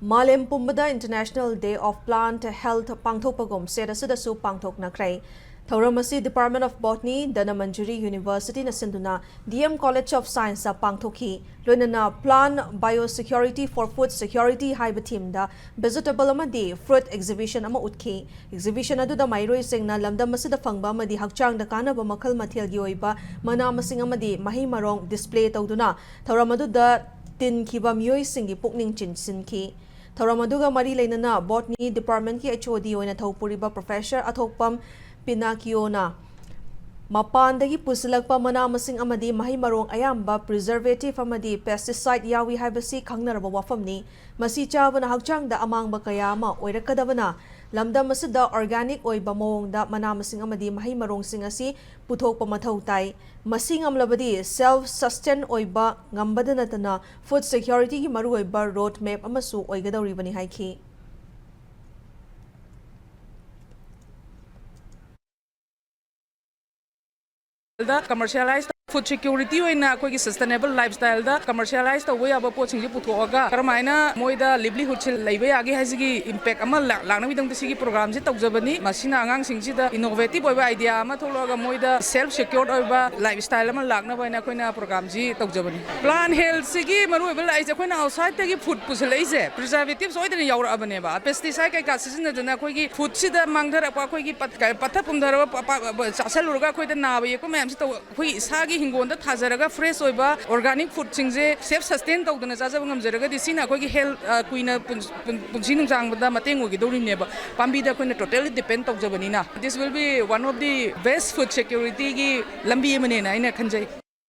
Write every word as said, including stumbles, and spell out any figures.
ꯃꯥꯂꯦꯝ ꯄꯨꯝꯕꯗ International Day of Plant Health ꯄꯥꯡꯊꯣꯛꯄꯒꯨꯝ state ꯑꯁꯤꯗꯁꯨ ꯄꯥꯡꯊꯣꯛꯅꯈ꯭ꯔꯦ꯫ ꯊꯧꯔꯝ ꯑꯁꯤ Department of Botany, Dhanamanjuri University ꯅ ꯁꯤꯟꯗꯨꯅ D M College of Science ꯇ ꯄꯥꯡꯊꯣꯛꯈꯤ꯫ ꯂꯣꯏꯅꯅ Plant Biosecurity for Food Security ꯍꯥꯏꯕ theme ꯗ vegetable ꯑꯃꯗꯤ fruit exhibition ꯑꯃ ꯎꯠꯈꯤ꯫ Exhibition ꯑꯗꯨꯗ ꯃꯍꯩꯔꯣꯏꯁꯤꯡꯅ ꯂꯝꯗꯝ ꯑꯁꯤꯗ ꯐꯪꯕ ꯑꯃꯗꯤ ꯍꯛꯆꯥꯡꯗ ꯀꯥꯟꯅꯕ ꯃꯈꯜ ꯃꯊꯦꯜꯒꯤ ꯑꯣꯏꯕ ꯃꯅꯥ ꯃꯁꯤꯡ ꯑꯃꯗꯤ ꯃꯍꯩ ꯃꯔꯣꯡ display ꯇꯧꯗꯨꯅ ꯊꯧꯔꯝ ꯑꯗꯨꯗ ꯇꯤꯟꯈꯤꯕ ꯃꯤꯑꯣꯏꯁꯤꯡꯒꯤ ꯄꯨꯛꯅꯤꯡ ꯆꯤꯡꯁꯤꯟꯈꯤ꯫ ꯊꯧꯔꯝ ꯑꯗꯨꯒ ꯃꯔꯤ ꯂꯩꯅꯅ Botany Department ꯀꯤ H O D ꯑꯣꯏꯅ ꯊꯧ ꯄꯨꯔꯤꯕ Professor ꯑꯊꯣꯛꯄꯝ ꯄꯤꯅꯥꯀꯤꯌꯣꯅ ꯃꯄꯥꯟꯗꯒꯤ ꯄꯨꯁꯤꯜꯂꯛꯄ ꯃꯅꯥ ꯃꯁꯤꯡ ꯑꯃꯗꯤ ꯃꯍꯩ ꯃꯔꯣꯡ ꯑꯌꯥꯝꯕ preservative ꯑꯃꯗꯤ pesticide ꯌꯥꯎꯏ ꯍꯥꯏꯕꯁꯤ ꯈꯪꯅꯔꯕ ꯋꯥꯐꯝꯅꯤ꯫ ꯃꯁꯤ ꯆꯥꯕꯅ ꯍꯛꯆꯥꯡꯗ ꯑꯃꯥꯡꯕ ꯀꯌꯥ ꯑꯃ ꯑꯣꯏꯔꯛꯀꯗꯕꯅ, ꯂꯝꯗꯝ ꯑꯁꯤꯗ organic ꯑꯣꯏꯕ ꯃꯑꯣꯡꯗ ꯃꯅꯥ ꯃꯁꯤꯡ ꯑꯃꯗꯤ ꯃꯍꯩ ꯃꯔꯣꯡꯁꯤꯡ ꯑꯁꯤ ꯄꯨꯊꯣꯛꯄ ꯃꯊꯧ ꯇꯥꯏ꯫ ꯃꯁꯤ ꯉꯝꯂꯕꯗꯤ self sustain ꯑꯣꯏꯕ ꯉꯝꯕꯗ ꯅꯠꯇꯅ food security ꯒꯤ ꯃꯔꯨꯑꯣꯏꯕ road map ꯑꯃꯁꯨ ꯑꯣꯏꯒꯗꯧꯔꯤꯕꯅꯤ ꯍꯥꯏꯈꯤ꯫ ꯗ commercialize, food security ꯑꯣꯏꯅ ꯑꯩꯈꯣꯏꯒꯤ sustainable lifestyle ꯗ commercialize ꯇꯧꯕ ꯌꯥꯕ ꯄꯣꯠꯁꯤꯡꯁꯦ ꯄꯨꯊꯣꯛꯑꯒ ꯀꯔꯝꯍꯥꯏꯅ ꯃꯣꯏꯗ livelihood ꯁꯦ ꯂꯩꯕ ꯌꯥꯒꯦ ꯍꯥꯏꯁꯤꯒꯤ impact ꯑꯃ ꯂꯥꯛ-, ꯂꯥꯛꯅꯕꯒꯤꯗꯃꯛꯇ ꯁꯤꯒꯤ program ꯁꯦ ꯇꯧꯖꯕꯅꯤ꯫ ꯃꯁꯤꯅ ꯑꯉꯥꯡꯁꯤꯡꯁꯤꯗ innovative ꯑꯣꯏꯕ idea ꯑꯃ ꯊꯣꯛꯂꯛꯑꯒ ꯃꯣꯏꯗ self secured ꯑꯣꯏꯕ lifestyle ꯑꯃ ꯂꯥꯛꯅꯕ ꯍꯥꯏꯅ ꯑꯩꯈꯣꯏꯅ program ꯁꯤ ꯇꯧꯖꯕꯅꯤ꯫ Plant health ꯁꯤꯒꯤ ꯃꯔꯨꯑꯣꯏꯕ ꯂꯥꯛꯏꯁꯦ ꯑꯩꯈꯣꯏꯅ outside ꯇꯒꯤ food ꯄꯨꯁꯤꯜꯂꯛꯏꯁꯦ preservative ꯁꯣꯏꯗꯅ ꯌꯥꯎꯔꯛꯑꯕꯅꯦꯕ꯫ Pesticide ꯀꯩꯀꯥ ꯁꯤꯖꯤꯟꯅꯗꯅ ꯑꯩꯈꯣꯏꯒꯤ food ꯁꯤꯗ ꯃꯥꯡꯊꯔꯛꯄ, ꯑꯩꯈꯣꯏꯒꯤ ꯄꯠ-, ꯄꯠꯊ ꯄꯨꯝꯊꯔꯕ ꯄ-, ꯄ-, ꯄ-, ꯆꯥꯁꯜꯂꯨꯔꯒ ꯑꯩꯈꯣꯏꯗ ꯅꯥꯕ ꯌꯦꯛꯄ ꯃꯌꯥꯝꯁꯤ ꯇꯧ-, ꯑꯩꯈꯣꯏꯒꯤ ꯏꯁꯥꯒꯤ ꯍꯤꯡꯒꯣꯜꯗ ꯊꯥꯖꯔꯒ fresh ꯑꯣꯏꯕ organic food ꯁꯤꯡꯁꯦ self sustain ꯇꯧꯗꯅ ꯆꯥꯖꯕ ꯉꯝꯖꯔꯒꯗꯤ ꯁꯤꯅ ꯑꯩꯈꯣꯏꯒꯤ health, ꯑ, ꯀꯨꯏꯅ ꯄꯨꯟ-, ꯄꯨꯟ-, ꯄꯨꯟꯁꯤ ꯅꯨꯡꯁꯥꯡꯕꯗ ꯃꯇꯦꯡ ꯑꯣꯏꯒꯗꯧꯔꯤꯅꯦꯕ꯫ ꯄꯥꯝꯕꯤꯗ ꯑꯩꯈꯣꯏꯅ totally depend ꯇꯧꯖꯕꯅꯤꯅ꯫ This will be one of the best food security ꯒꯤ ꯂꯝꯕꯤ ꯑꯃꯅꯦꯅ ꯑꯩꯅ ꯈꯟꯖꯩ꯫